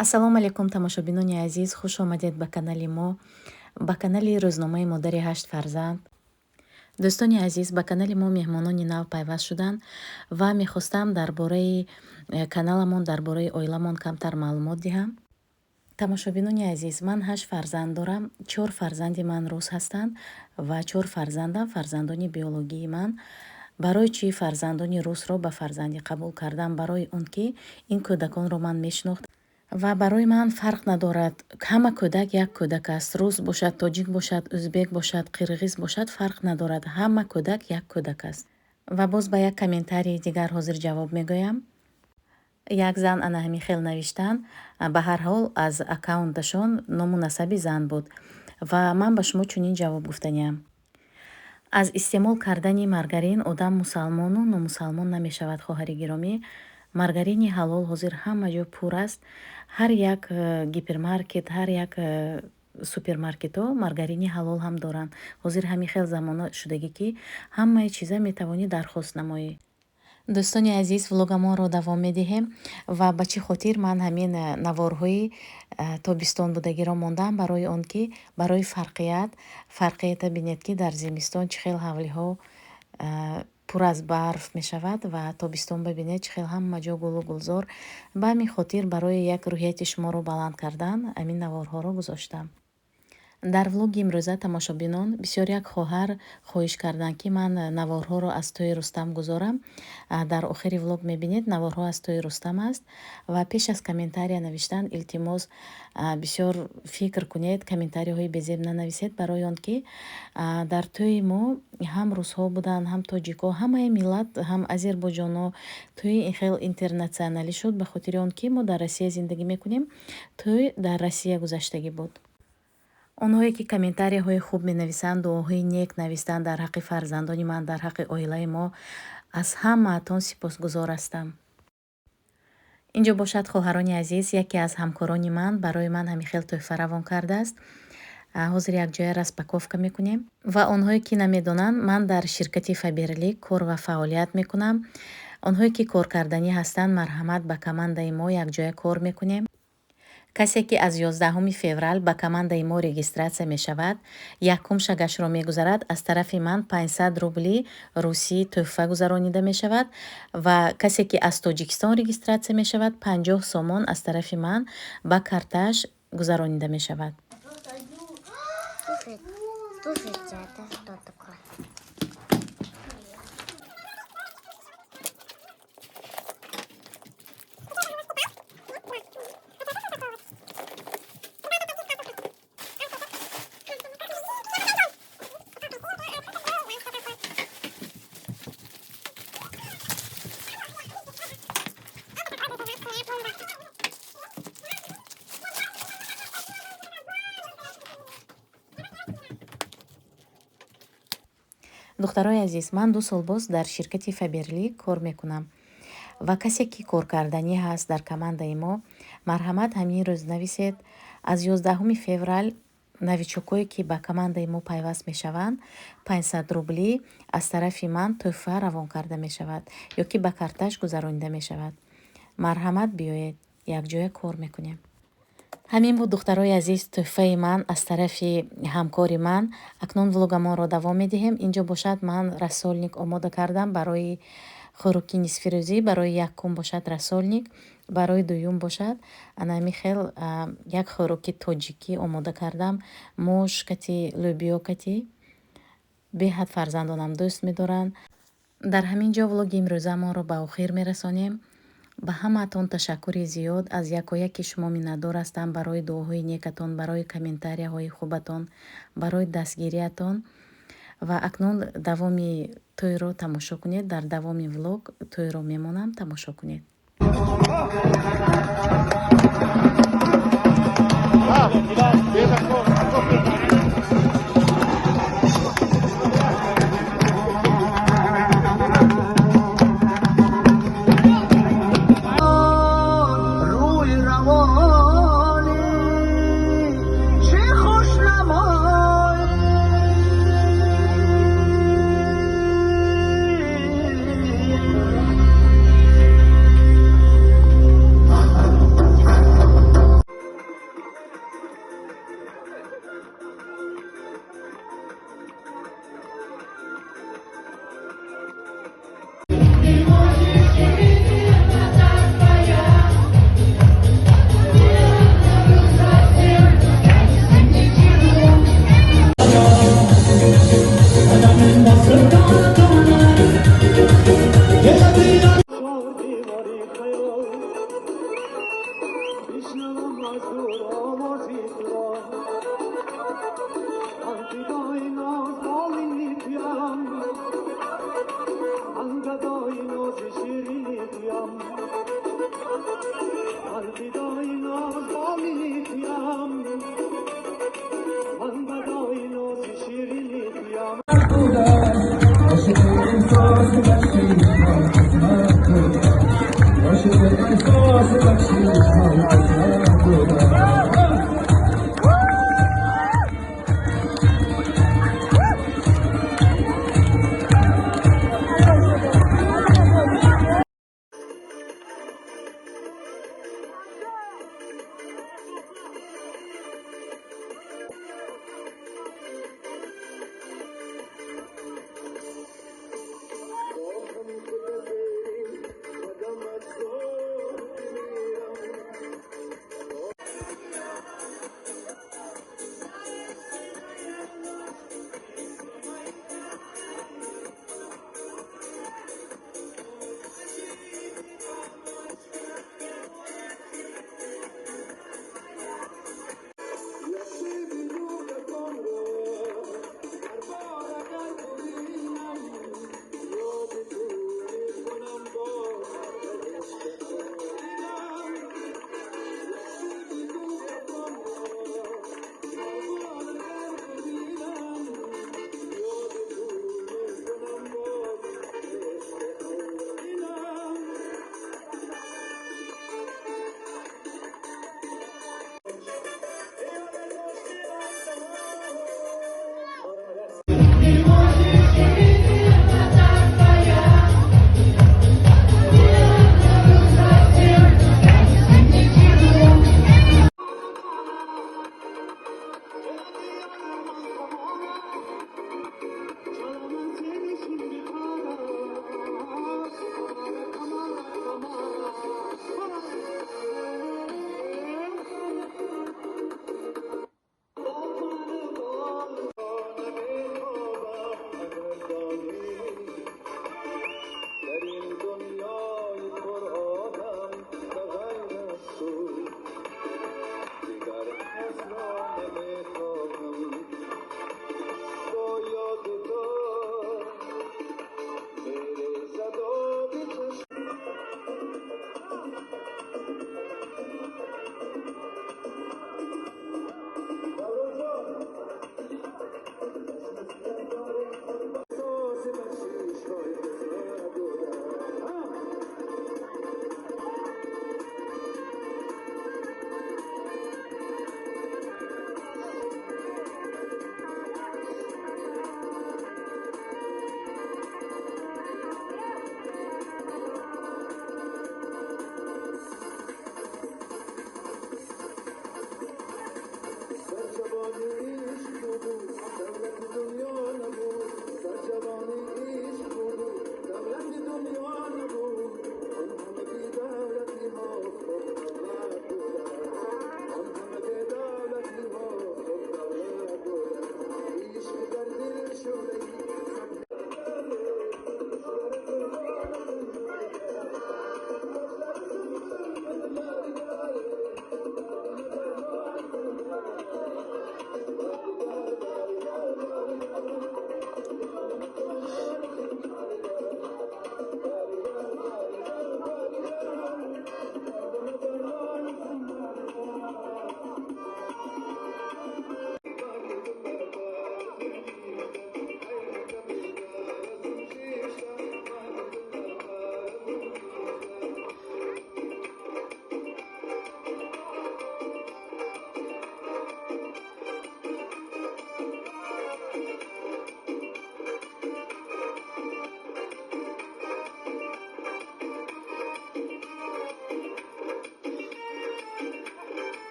Ассалому алайкум, тамошобинони азиз, хуш омадед ба канали мо, ба канали рӯзномаи модари ҳашт фарзанд. Дӯстони азиз, ба канали мо меҳмонони нав пайваст шуданд ва мехостам дар бораи каналамон, дар бораи оиламон камтар маълумот диҳам. Тамошобинони азиз, ман ҳашт фарзанд дорам, чор фарзанди ман рус ҳастанд ва чор фарзандам фарзандони биологии ман. Барои чӣ фарзандони русро ба фарзандӣ қабул кардам? Барои он ки ин кӯдаконро ман мешинохтам ва барои ман фарқ надорад. Ҳама кӯдак як кӯдак аст. Рус бошад, тоҷик бошад, ӯзбек бошад, қирғиз бошад, фарқ надорад. Ҳама кӯдак як кӯдак аст. Ва боз ба як комментарии дигар ҳозир ҷавоб мегӯям. Як зан ана ҳамин хел навиштан, ба ҳар ҳол аз аккаунташон ному насаби зан буд. Ва ман ба шумо чунин ҷавоб гуфтаниям. Аз истеъмол кардани маргарин одам мусалмону номусалмон намешавад, хоҳари гиромӣ. Маргарини ҳалол ҳозир ҳама ҷо пур аст. Ҳар як гипермаркет, ҳар як супермаркетҳо маргарини ҳалол ҳам доранд. Ҳозир ҳамин хел замона шудагӣ, ки ҳамаи чиза метавонӣ дархост намоӣ. Дӯстони азиз, влогамонро давом медиҳем ва ба чӣ хотир ман ҳамин наворҳои тобистон будагиро мондам? Барои он ки барои фарқият, фарқията бинед, ки дар зимистон чӣ хел ҳавлиҳо пур аз барф мешавад ва тобистон бибинед чӣ хел ҳама ҷо гулу гулзор. Ба ҳамин хотир барои як рӯҳияти шуморо баланд кардан ҳамин наворҳоро гузоштам. Дар влоги имрӯза, тамошобинон, бисёр як хоҳар хоҳиш карданд, ки ман наворҳоро аз тӯи Рустам гузорам. Дар охири влог мебинед, наворҳо аз тӯи Рустам аст. Ва пеш аз комментария навиштан, илтимос, бисёр фикр кунед, комментарияҳои безеб нанависед, барои он ки дар тӯи мо ҳам русҳо буданд, ҳам тоҷикҳо, ҳамаи миллат, ҳам озарбойҷонҳо. Тӯи ин хел интернатсионалӣ шуд, ба хотири он ки мо дар Россия зиндагӣ мекунем, тӯй дар Россия гузаштагӣ буд. Онҳое ки комментарияҳои хуб менависанд, дуоҳои нек навистанд дар ҳаққи фарзандони ман, дар ҳаққи оилаи мо, аз ҳамаатон сипосгузор ҳастам. Инҷо бошад, хоҳарони азиз, яке аз ҳамкорони ман барои ман ҳамин хел тӯҳфа равон кардааст. Ҳозир якҷоя распаковка мекунем. Ва онҳое ки намедонанд, ман дар ширкати Фаберлик кор ва фаъолият мекунам. Онҳое ки коркарданӣ ҳастанд, марҳамат, ба командаи мо якҷоя кор мекунем. Касе ки аз 11 феврал ба командаи мо регистрация мешавад, якум шагашро мегузарад, аз тарафи ман 500 рубли русӣ тӯҳфа гузаронида мешавад ва касе ки аз Тоҷикистон регистрация мешавад, 50 сомон аз тарафи ман ба картааш гузаронида мешавад. Слушайте, это что такое? Духтарои азиз, ман 2 сол боз дар ширкати Фаберлик кор мекунам ва касе ки коркарданӣ ҳаст дар командаи мо, марҳамат, ҳамин рӯз нависед. Аз 11 феврал новичокое ки ба командаи мо пайваст мешаванд, 500 рублӣ аз тарафи ман тӯҳфа равон карда мешавад ё ки ба карташ гузаронида мешавад. Марҳамат, биёед, якҷоя кор мекунем. Ҳамин буд, духтарои азиз, тӯҳфаи ман аз тарафи ҳамкори ман. Акнун влогамонро давом медиҳем. Инҷо бошад, ман рассольник омода кардам барои хӯроки нисфирӯзӣ. Барои якум бошад рассольник, барои дуюм бошад ана ҳамин хел як хӯроки тоҷикӣ омода кардам. Мош кати, лӯбиё кати. Беҳад фарзандонам дӯст медоранд. Дар ҳамин ҷо влоги имрӯзамонро ба охир мерасонем. Ба ҳамаатон ташаккури зиёд, аз якояки шумо миннатдор ҳастам барои дуоҳои некатон, барои комментарияҳои хубатон, барои дастгириятон. Ва акнун давоми тӯйро тамошо кунед. Дар давоми влог тӯйро мемонам, тамошо кунед. Рӯи равонӣ чӣ хуш намоӣ. Мешнавам аз дур овози туро, ман фидои нозболини туям, ман гадои нози ширини туям, ман фидои нозболини туям, ман гадои нози ширини туям. عاشق احساس بخشی من عاشق احساس بخشی من.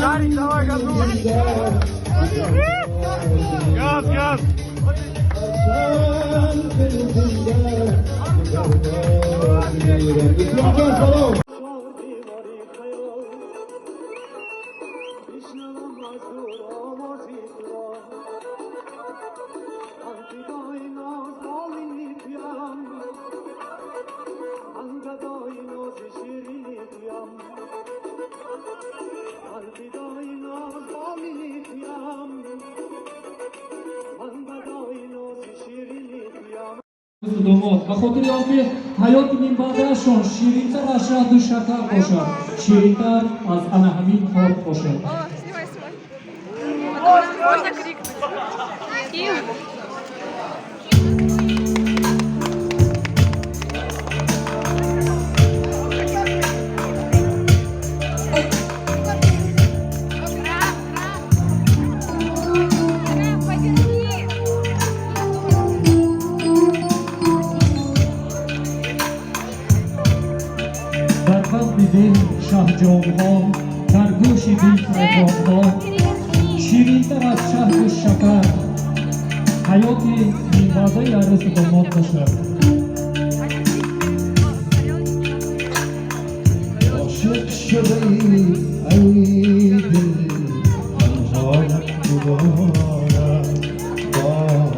Шарик, давай, газуй! Газ, газ! Домод ба хотири он ки ҳаёти минбаъдаашон ширинтар аз шаҳду шакар бошад, ширинтар аз ана ҳамин хок бошад. Снимай, снимай. Можно крикнуть. Дар қалби дил шаҳҷомҳо, дар гӯши дил пайғомҳо, ширинтар аз шаҳду шакар ҳаёти минбаъдаи арӯсу домод бошад. عاشق شده ای ای دل، تنهایت مبارک باد.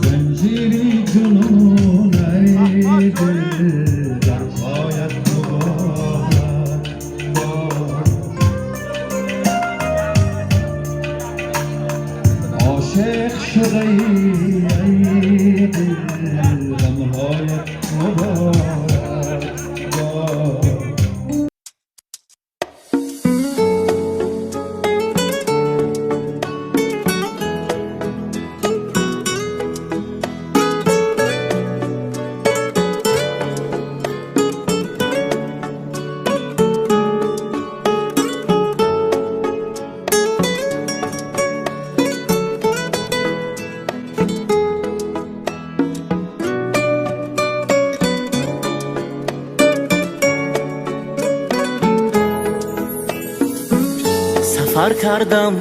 زنجیری جنون ای دل، در پایت مبارک باد. عاشق شده ای ای دل، غمهایت مبارک باد. Сафар кардам